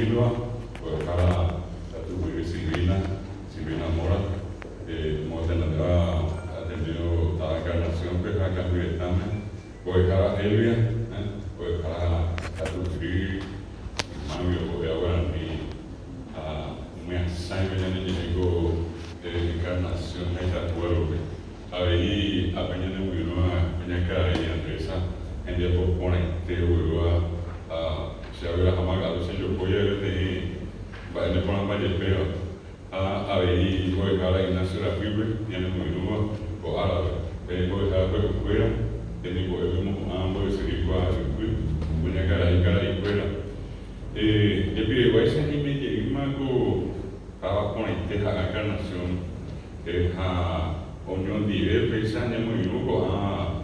Silva, mbo'ehára katupyry Silvina, Silvina Mora, omotenondéva Ateneo táva Encarnación-pe ha Kamby retãme, mbo'ehára Elvia, mbo'ehára katupyry ymágui ombo'éva guarani ha omyasãiva ñane ñe'ẽ ko Encarnación ha Itapúa rupi. Avei ápe ñanemoirũva kuñakarai Andresa hembiapo porãite oguerúva ha che agueraháma ka'aru che jopói jave peteĩ mba'e neporãmba jepéva. Ha avei mbo'ehára Ignacio Rapýpe ñanemoirũva ko árape. Peẽ mbo'ehára pyahukuéra, temimbo'e pemohu'ã mbo'esyry kuaa'ypy, kuñakarai karaikuéra. Jepiveguáicha ñaime jeýma ko táva porãite ha Encarnación ha oñondive péicha ñamoirũ ko'ã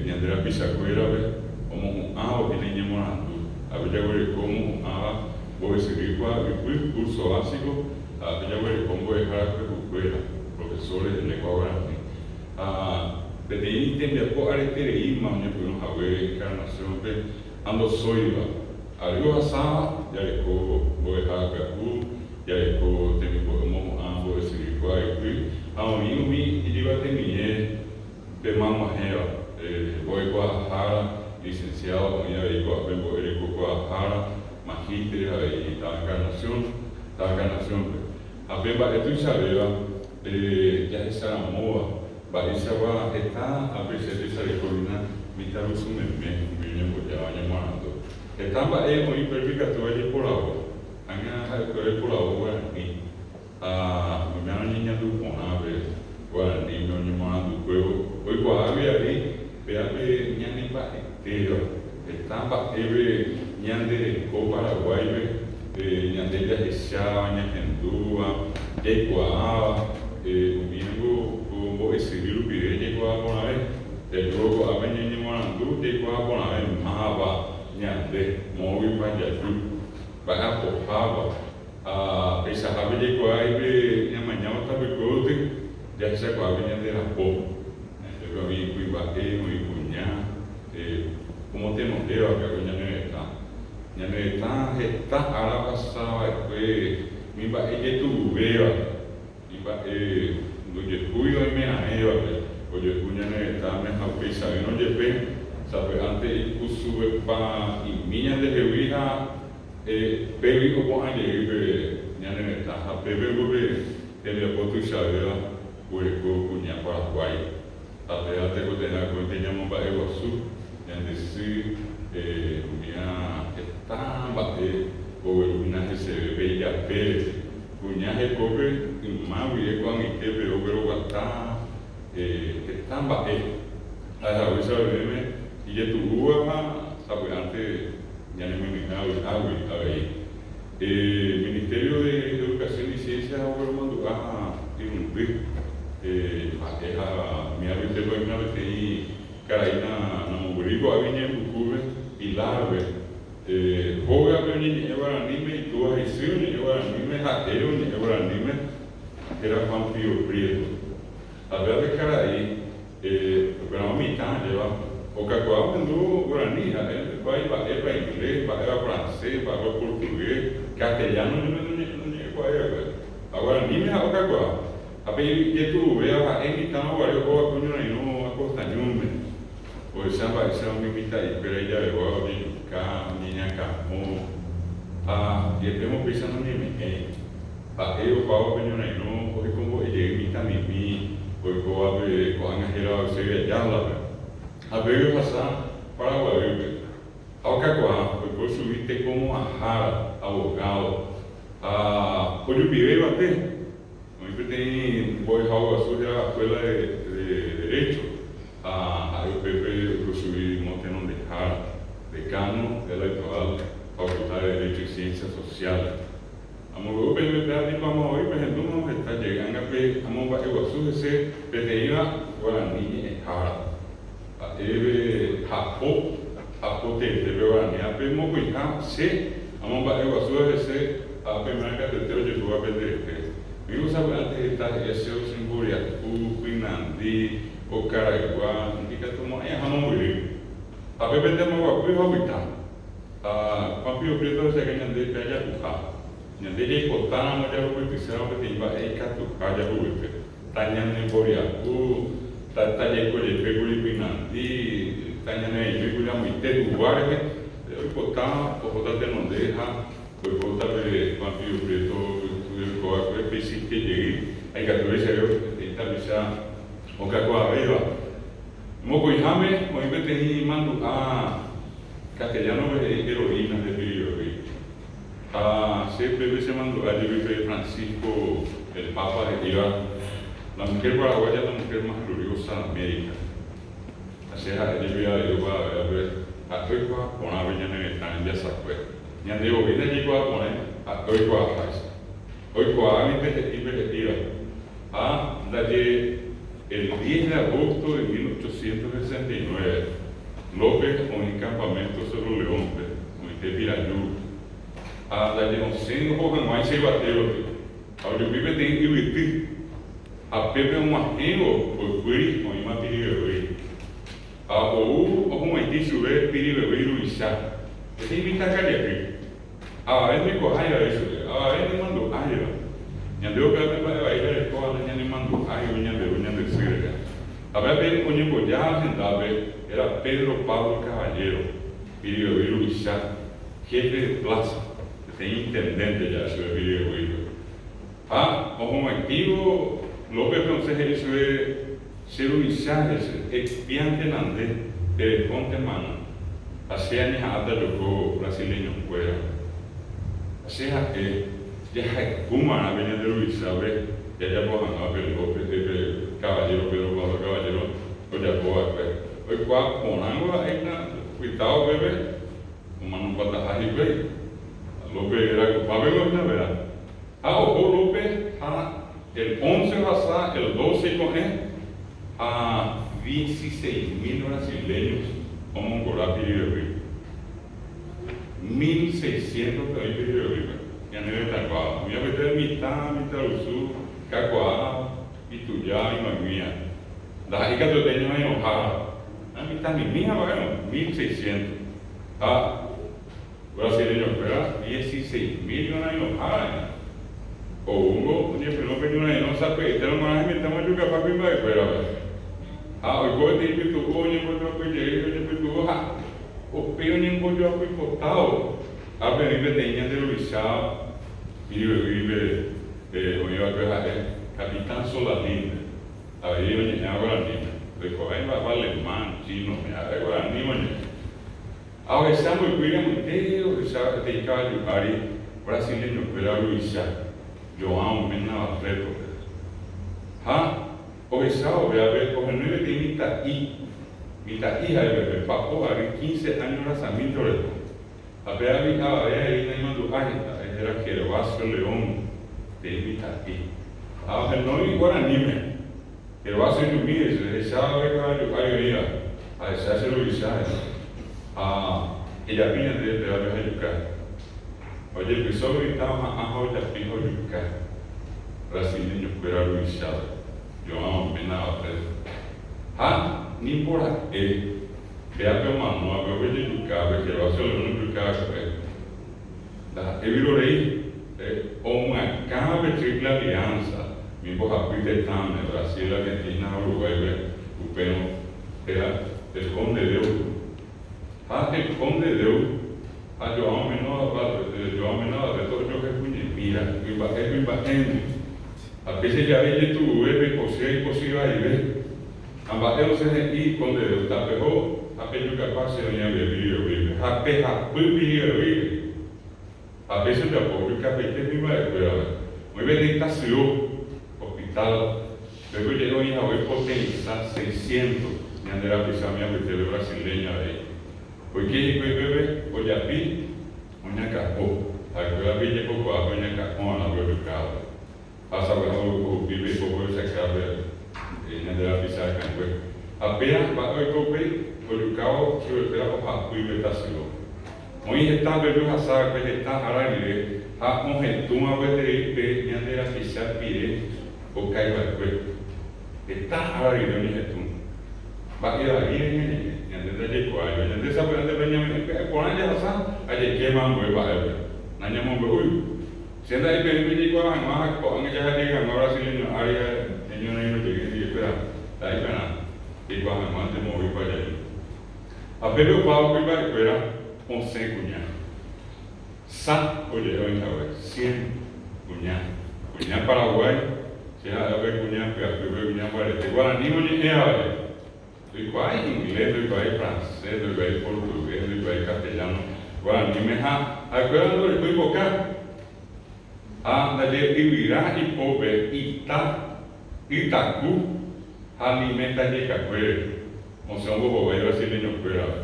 ñande rapichakuérape omohu'ãvo hína iñemoarandu. Ápe jaguereko omohu'ãva mbo'esyry kuaa'ypy, curso básico, ha ápe jaguereko mbo'ehára pyahukuéra, profesores de lengua guarani. Ha peteĩ tembiapo aretereíma oñepyrũ hague Encarnación-pe ha ndosóiva. Ary ohasáva jareko mbo'ehára pyahu, jareko temimbo'e omohu'ã mbo'esyry kuaa'ypy ha oĩ umi ijyvatemie pemag̃uahẽva, mbo'ekuaahára, licenciado, oĩ avei ko'ápe mbo'erekokuaahára, magíster avei táva Encarnación, táva Encarnación-pe. Ha pe mba'e tuichavéva jahecharamóva mba'eichagua heta ápe che jesareko hína mitãrusu meme umi oñembojáva ñemoarandu. Heta mba'e oĩ upépe ikatúva jeporavo, ág̃a ha'ekuéra oiporavo guarani ha oimérõ oñeñandu porã pe guaraníme oñemoarandukuévo oikuaágui avei péva pe ñanemba'etéva. Heta mba'épe ñande reko Paraguáipe ñande jahecháva, ñahendúva, jaikuaáva, umi ningo ko mbo'esyry rupive jaikuaa porãve. Jajúvo ko'ápe ñañemoarandu jaikuaa porãve máva ñande, moõguipa jaju, mba'e apohápa. Ha peichahápe jaikuaa ipe ñamañávo tapykuévoty jahechakuaa pe ñande rapo. Ñandépe oĩ kuimba'e, oĩ kuña, omotenondéva ko ñane retã. Ñane retã heta ára ohasa va'ekue umi mba'e ijetu'uvéva, umi mba'e ndojehúiva oimeraẽvape, ojehu ñane retãme ha upeichavéirõ jepe sapy'ánte ikusuvepa imi ñandehegui ha pégui opu'ã jey pe ñane retã ha pépe ko pe tembiapo tuichavéva guereko kuña Paraguái. Ha péva tekotevẽ akóinte ñamomba'eguasu ñande sy umíva heta mba'e ogueru hína heseve pe ijapére. Kuña hekópe yma guive ko'ag̃aite peve ogueroguata heta mba'e. Ha'ehaguéicha peẽme ijetu'úva ha sapy'ánte ñanemyenyhẽ vy'águi avei. Ministerio de Educación y Ciencias ogueromandu'a irundy ha'e ha umi apytépe oĩhína peteĩ karai namombyry ko'águi ñe'ẽmbukúpe, Pilar-pe. Hógape oñeñe'ẽ guaraníme, itúva ha isy oñe'ẽ guaraníme, ha'e oñe'ẽ guaraníme, héra Juan Pío Prieto. Ha péva pe karai Upéramo mitã ajéva okakuaa ohendu guarani, ha'e ndoikuaái mba'épa inglés, mba'épa francés, mba'épa portugués, castellano jepe noñe'ẽkuaái va'ekue. Ha guaraníme ha'e okakuaa. Ha pe ijetu'uvéva ha'e mitãrõ guare oho va'ekue oñorairõ Acosta Ñúme, ohecha mba'éicha umi mitã'ikuéra ijavegua ojejuka, oñeñakãho, ha jepémo péicha noñeme'ẽi. Ha'e opávo pe ñorairõ ohekombo'e jey mitãmimi oikóvape ko'ág̃a hérava Eusebia Ayala-pe. Ha pévi ohasa Paraguaýpe. Ha okakuaa, oiko chugui tekomo'ãhára, abogado. Ha ojupive yvate, oĩ peteĩ mbo'ehao guasu hérava Escuela de Derecho, ha ha'e upépe oiko chugui motenondehára, decano de la actual Facultad de Derecho y Ciencias Sociales. Amombe'u peẽme pe atipama voi pehendúma heta jey ág̃a pe amomba'eguasu hese peteĩva guarani ñe'ẽhára. Ha'éve hapo, hapo teete pe guarani ha pe mokõiha che amomba'eguasúva hese ha pemerã katuete ojehúva pende rehe. Oĩvo sapy'ánte heta he'íva chéve che mboriahu, pynandi, okaraygua, ndikatumo'ãi aha mombyry. Ha pe pende moguapy ha opyta. Ha Juan Pío Prieto ohechauka ñande pe ajapuha. Ñande jaipotáramo jarupytyséramo peteĩ mba'e ikatuha jahuguyty, tañanemboriahu, tajaiko jepe kuri pynandi, tañanereñói kuri amoite hugua rehe, oipota ohóta tenonde ha oikóta pe Juan Pío Prieto oiko va'ekue peisite jey ha ikatu rehechave peteĩ tapicha okakuaavéva. Mokõiháme oĩ peteĩ mandu'a castellano-pe he'i heroína de Piribebuy. Ha che upépe chemandu'a jepi pe Francisco el Papa he'íva, La mujer paraguaya es la mujer más gloriosa de América. Ha che ha'e jepi avei opavavévape ha'e oikuaa porã pe ñane retã rembiasakue. Ñande voi ndajaikuaa porãi ha'e oikuaaháicha. Oikuaáguinte he'i pe he'íva. Ha ndaje el diez de agosto de 1869, López oĩ campamento Cerro León-pe, oĩte Piraju, ha ndaje osẽ oho hag̃uáicha yvate gotyo, ha ojupi peteĩ yvyty, ha pépe og̃uahẽvo mboypýri oĩma Pirivevýi. Ha ou ohug̃uaitĩ chupe Pirivevýi ruvicha, peteĩ mitãkaria'y. Avave ndoikuaáiva ichupe, avave nemandu'áiva. Ñande upévape mba'e vai jarekóva nañanemandu'áigui ñande ru ñande sy rehe. Ha péape oñemboja hendápe héra Pedro Pablo Caballero, Piribebuy ruvicha, jefe de plaza, peteĩ intendente ja'e chupe Piribebuýpe. Ha ohog̃uaitĩvo Lópezpe osẽ he'i chupe, Che ruvicha, he'i chupe, epiántena nde, terehónte mano, ha che añeha'ãta joko brasileñokuéra. Ha che ha'e, jahayhúmarã pe ñande ruvichápe jajapo hag̃ua pe López, pe Caballero, Pedro Pablo Caballero ojapo va'ekue. Oikuaa porãngo ha'éina opytáva upépe omanombataha hikuái. López rakupápe ko hína vera. Ha oho López ha el once ohasa el doce iko'ẽ ha dieciséis mil brasileños omongora Piribebuy. Mil seiscientos pe oĩ Piribebuýpe, ñane retãkuáva. Umi apytépe mitã, mitãrusu, kakuaa, ituja, imag̃uia. Ndaha'éi katuete ñorairõhára. Ha mitãmimi ha mba'érõ, mil seiscientos. Ha. Brasileñokuéra dieciséis mil ñorairõhára hína. Oúngo oñepyrũ pe ñorairõ sapy'aitérõ g̃uarã hemitãma ojukapa kuimba'ekuérape. Ha oiko peteĩ pytu'u oñembojoapy jey oñepytu'u ha upéi oñembojoapypotávo. Ha peteĩ peteĩ ñande ruvicha ijyvýpe oĩva'ekue ha'e Capitán Solalinde, avei oñe'ẽva guaraníme, ndoikuaái mba'épa alemán, chino, ha'e guaraníma oñe'ẽ. Ha ohecha mboypýri ramoite ohecha peteĩ kavaju ári brasileñokuéra ruvicha, João Mena Barreto-pe. Ha ohecha oveápe ohenói peteĩ mitã'i, mitã'i ha'e upépe, papo ary quince áño rasamínte oreko. Ha péagui avave avei naimandu'ái, ha'e héra Gervasio León, peteĩ mitã'i. Ha ohenói guaraníme. Gervasio ijumi he'i, Rehecha ave kavaju ári oĩva, ahecha che ruvicha, he'i. Ha ejapi ñande pévape ha ejuka. Ha ojepyso mitã oha'ã ha ojapi ha ojuka brasileñokuéra ruvichápe, João Mena Barreto. Ha nimbora'e pévape omanóvape ojejukápe, Gervasio León ojuka va'ekue. Ndaha'éi vyrorei pe omyakãva pe Triple Alianza umi mbohapy tetãme, Brasil, Argentina ha Uruguáipe, upérõ héra El Conde Deu. Ha El Conde Deu ha João Mena João Mena Barreto ojohayhuñemíra, kuimba'e kuimba'éndi. Ha péicha jave ijetu'uve pe ipochy ipochy vaive. Ha mba'e osẽ he'i Conde Deu, Tapeho ha pejukapa che oĩ avei Piribebuýpe, ha pehapy Piribebuýpe. Ha péicha ojapo, ojukapaite kuimba'ekuérape. Oĩ peteĩ tasyo, hospital, pépe oje'e oĩ hague poteĩsa seiscientos ñande rapicha umi apytépe brasileño avei. Oike hikuái pépe, ojapi, oñakã'o. Ha'ekuérape ijepokuaápe oñakã'o'arã pe ojukávape. Ha sapy'a ohupi pe ipópe ohechaka pe ñande rapicha akãngue. Ha péa mba'e oiko upéi ojukávo chupekuéra ohapy pe tasyo. Oĩ heta pépe ohasa va'ekue heta ára rire ha ohetũva gueteri pe ñande rapicha pire okái va'ekue. Heta ára rire oñehetũ. Mba'e vaíre ñañe'ẽ, ñande ndajaikuaáiva. Ñande sapy'ánte pe ñame'ẽ pya'e porã jahasa ha. jaikéma ambue mba'épe. Nañamombe'úi. Che nda'éi peẽme jaikuaa hag̃ua ha ko'ág̃a jaha jey hag̃ua brasileño ári ha ñañorairõ jey hendivekuéra, nda'éi va'erã jaikuaa hag̃uánte moõguipa jaju. Ha pépe opávo kuimba'ekuéra osẽ kuña. Sa oje'e oĩ hague, cien kuña. Kuña Paraguái, che ha'éva pe kuña pyapýpe kuña mbarete. Guarani oñe'ẽva rehe. Ndoikuaái inglés, ndoikuaái francés, ndoikuaái portugués, ndoikuaái castellano, guaraníme ha ha'ekuéra ndorekói pokã. Ha ndaje yvyra ipópe ita, ytaku ha limeta jekakuére, osẽ ombohovái brasileñokuérape.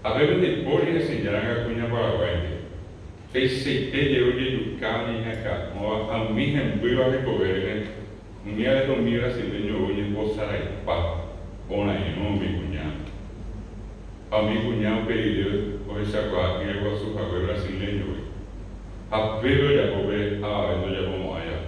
Ha pépe ndaipóri hesejáranga kuña Paraguáinte. Peichaite jey ojejuka oñeñakã'óva ha umi hembýva hekove rehe, umi areto umi brasileño ou oñembosaraipa orairõ umi kuña. Ha umi kuña upe rire ohechakuaa hyeguasu hague brasileñogui. Ha pépe ojapo pe avave ndojapomo'ãiva.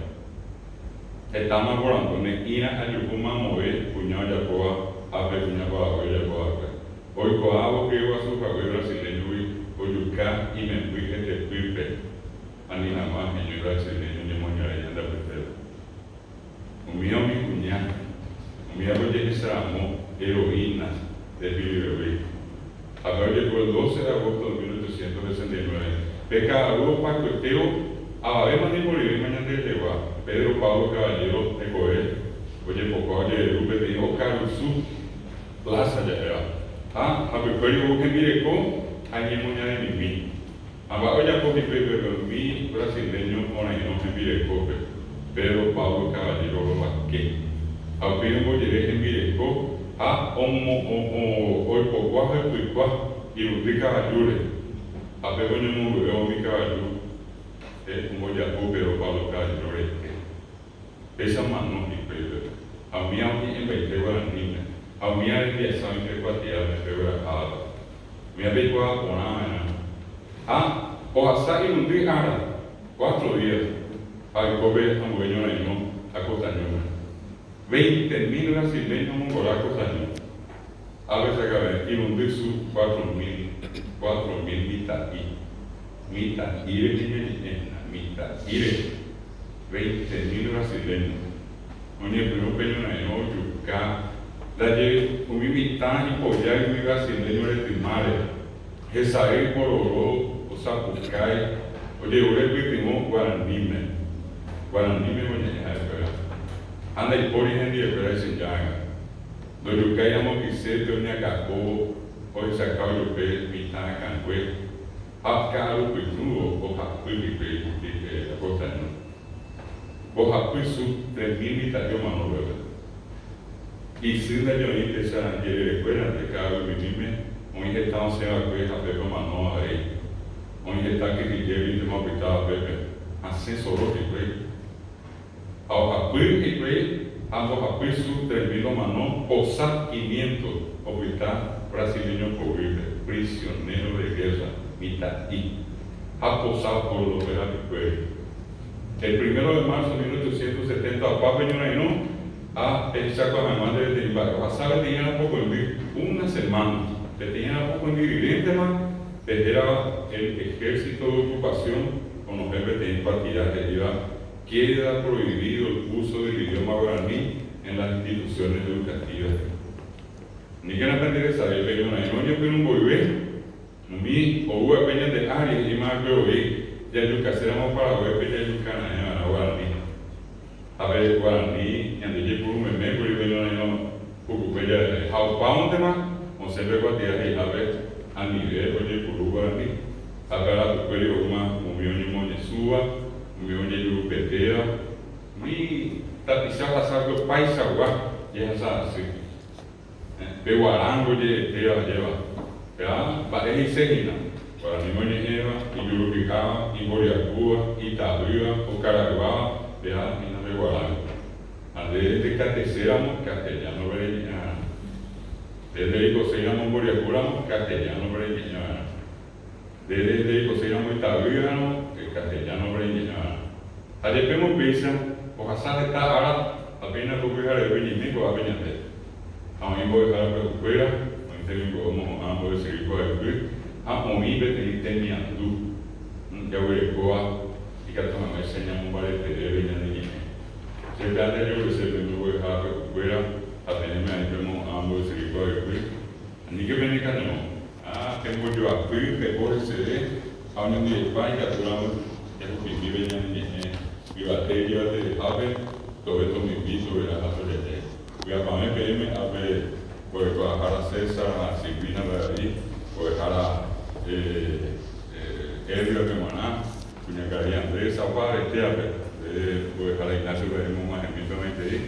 Hetáma porandu ne'ĩra ajuhu mamove kuña ojapóva ha pe kuña Paraguái ojapo va'ekue. Oikuaávo hyeguasu hague brasileñogui ojuka imemby hetepýpe ani hag̃ua heñói brasileño ñemoñare ñande apytépe. Umíva umi kuña, umívape ojehecharamo heroínas de Piribebuy. Ha pe ojehu el 12 de agosto de 1869, pe ka'aru opakuetévo avavéma ndaiporivéima ñande rehegua, Pedro Pablo Caballero rekove ojepokua ojereru peteĩ okarusu Plaza ja'éva. Ha hapykuéri ou hembireko ha iñemoñaremimi. Ha mba'e ojapo hikuái upépe umi brasileño orairõ hembirekópe, Pedro Pablo Caballero rovake. Ha upéi ombojere hembireko ha oipokua hypykua irundy kavajúre. Ha pépe oñemongu'évo umi kavaju ombojahu Pedro Pablo Caballero rete. Péicha omano hikuái upépe. Ha umíva oñe'ẽmbaite guaraníme, ha umíva rembiasa oĩ pe kuatiápe pe guerahávape. Umíva peikuaa porã va'erã. Ha ohasa irundy ára, cuatro días, ha oiko pe ambue ñorairõ ha Costa ñúme. Veinte mil brasileño omongora Costa ñu. Ápe chakave irundy su cuatro mil, cuatro mil mitã'i. Mitã'i rehe ñañe'ẽ hína, mitã'i rehe. Veinte mil brasileño oñepyrũ pe ñorairõ ojuka ndaje umi mitã ipojái umi brasileño retymáre, hesay ororo, osapukái, ojerure pytyvõ guaraníme. Guaraníme oñe'ẽ ha'ekuéra. Ha ndaipóri hendiekuéra ichejárã. Ndojukái ramo kysépe oñakã'óvo ohechaka ojupe mitã akãngue. Ha ka'arupytũvo ohapy hikuái Costa ñu. Mbohapy su 3000 mitã'i omano upépe. Isy ndaje oĩ techa jererekuérante ka'arupytũme oĩ heta osẽ va'ekue ha pépe omano avei. Oĩ heta kyhyjéguintema opytáva pépe, hasẽ soro hikuái. Ha ohapy hikuái ha mbohapy su 3000 omano posa quinientos opyta brasileño poguýpe, prisionero de guerra, mitã'i, ha posa oho López rapykuéri. El primero de marzo 1870 opa pe ñorairõ ha pehechakua hag̃ua nde peteĩ mba'e ohasa peteĩ ára pokõindy, una semana, peteĩ ára pokõindy riréntema pe hérava el ejército de ocupación onohẽ peteĩ kuatia he'íva Queda prohibido el uso del idioma guaraní en las instituciones educativas. Aníkena penderesarái pe ñorairõ oñepyrũ mboyve, umi ou va'ekue ñande ári he'íma va'ekue voi jajukaséramo Paraguáipe jajuka raẽ va'erã guarani. Ha pe guarani ñande jepuru meme kuri pe ñorairõ pukukue javeve. Ha opávontema osẽ pe kuatia he'ihápe anive ojepuru guarani. Ha pe arapykuéri oúma umi oñemoñesũva, umi ojejurupetéva, umi tapicha ohasa va'ekue opaichagua jehasa asy. Pe guarángo je'etéva ajéva, péva mba'e he'ise hína, guaraníme oñe'ẽva, ijurukyháva, imboriahúva, itavýva, okarayguáva, péva hína pe guarángo. Ha nde ndekateséramo, castellano-pe reñe'ẽva'erã. Nde ndereikoséiramo mboriahúramo, castellano-pe reñe'ẽva'erã. Nde ndereikoséiramo itavýramo, castellano-pe reñe'ẽva'erã. Ha jepémo upéicha, ohasa heta ára ha péina ko pyharevépe ñaime ko'ápe ñande. Ha oĩ mbo'ehára pyahukuéra, oĩ temimbo'e omohu'ã mbo'esyry ko ayvy. Ha oĩ peteĩ temiandu jaguerekóva ikatu hag̃uáicha ñamombaretevéve ñane ñe'ẽ. Che péante ajerovese peẽme mbo'ehára pyahukuéra ha peẽme aĩ pemo'ã mbo'esyry kuave'ỹi. Aníke pene kane'õ. Ha pembojoapy peho heseve ha oñondivepa ikatúramo jahupimíve ñane ñe'ẽ yvate ijevatevehápe, tove tomimbi, tovera ha tojajái. Vy'apavẽ peẽme ápe mbo'ekuaahára César ha Silvina-pe avei, mbo'ehára Elvia-pe g̃uarã, kuñakarai Andrés ha opavavetéape, nde mbo'ehára Ignacio-pe remog̃uahẽmi pevaitei,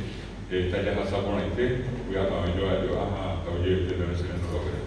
tajahasa porãite, vy'apavẽ joajoa ha ojevete peve che renduhápe.